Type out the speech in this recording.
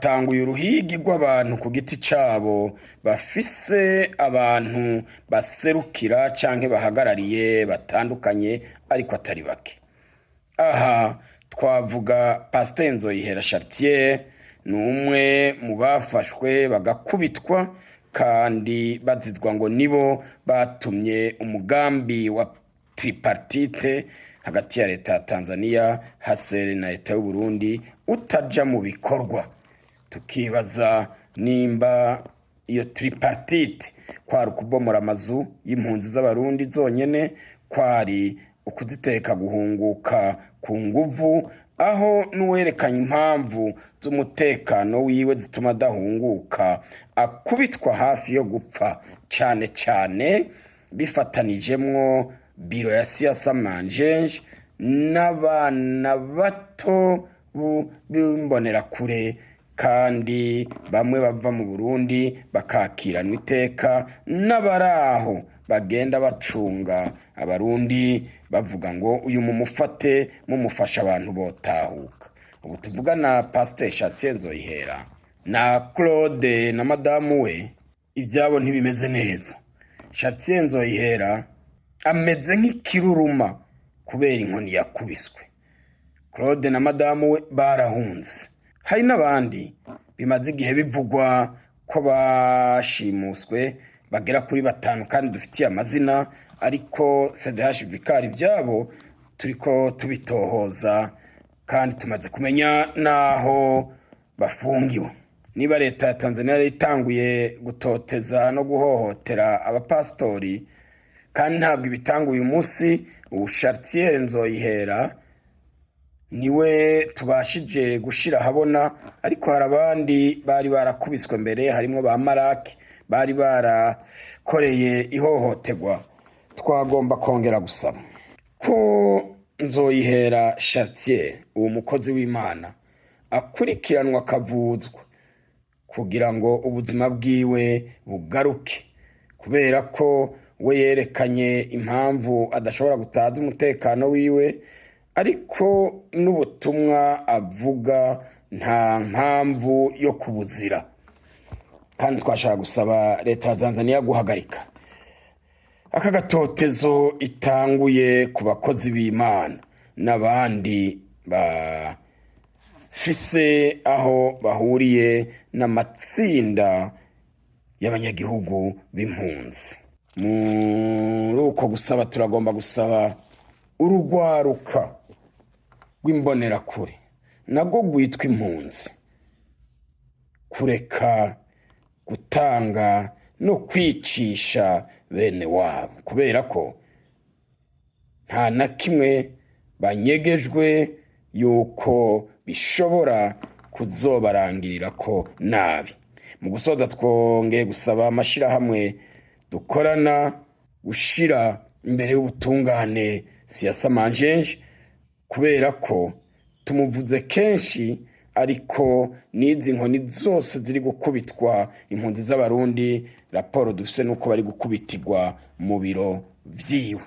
Hatanguye uruhigi rw'abantu ku giti cabo bafise abantu baserukira canke bahagarariye batandukanye, ariko atari bake. Aha twavuga Pasiteri Nzoyihera Chartier, ni umwe mu bafashwe bagakubitwa kandi bazizwa ngo nibo batumye umugambi wa tripartite hagati ya leta ya Tanzania, HCR na leta y'u Burundi utaja mu bikorwa. Tukibaza nimba iyo tripartite kwari ukubomora amazu y'impunzi z'Abarundi zonyene, kwari ukuziteka guhunguka ku nguvu, aho n'uwerekanye impamvu z'umutekano wiwe zituma adahunguka akubitwa hafi yo gupfa, cane cane bifatanijemwo biro ya Siasa Manjenje n'abana bato b'imbonerakure, kandi bamwe bava mu Burundi bakakiranwa iteka n'abaraho bagenda bacunga Abarundi, bavuga ngo uyu mumufate, mumufasha abantu botahuka. Ubu tuvugana, Pasiteri Chartier Nzoyihera na Claude na madamu we ibyabo ntibimeze neza. Chartier Nzoyihera ameze nk'ikiruruma kubera inkoni yakubiswe. Claude na madamu we barahunze. Hari n'abandi bimaze igihe bivugwa ko bashimuswe, bagera kuri batanu kandi dufitiye amazina, ariko CDH Vikari ibyabo turiko tubitohoza kandi tumaze kumenya n'aho bafungiwe. Niba leta ya Tanzania yari itanguye gutoteza no guhohotera abapasitori, kandi ntabwo ibitanguye uyu munsi, ubu Chartier Nzoyihera niwe tubashije gushira ahabona, ariko hari abandi bari barakubiswe mbere, harimwo ba Maraki bari barakoreye ihohoterwa. Twagomba kongera gusaba ko Nzoyihera Chartier, uwo mukozi w'Imana, akurikiranwa akavuzwa kugira ngo ubuzima bwiwe bugaruke, kubera ko we yerekanye impamvu adashobora gutaza umutekano wiwe, ariko n'ubutumwa avuga nta mpamvu yo kubuzira. Kandi twashaka gusaba leta ya Tanzania guhagarika aka gatotezo itanguye ku bakozi b'Imana n'abandi bafise aho bahuriye n'amatsinda y'abanyagihugu b'impunzi. Muri uko gusaba, turagomba gusaba urugwaruka rw'imbonerakure nabwo rwitwa impunzi kureka gutanga no kwicisha bene wabo, kubera ko nta na kimwe banyegejwe yuko bishobora kuzobarangirira ko nabi. Mu gusoza, twongeye gusaba amashirahamwe dukorana gushira imbere y'ubutungane Siyasa Manjenje, kubera ko tumuvuze kenshi, ariko n'izi nkoni zose ziri gukubitwa impunzi z'Abarundi, raporo dufise nuko bari gukubitirwa mu biro vyiwe.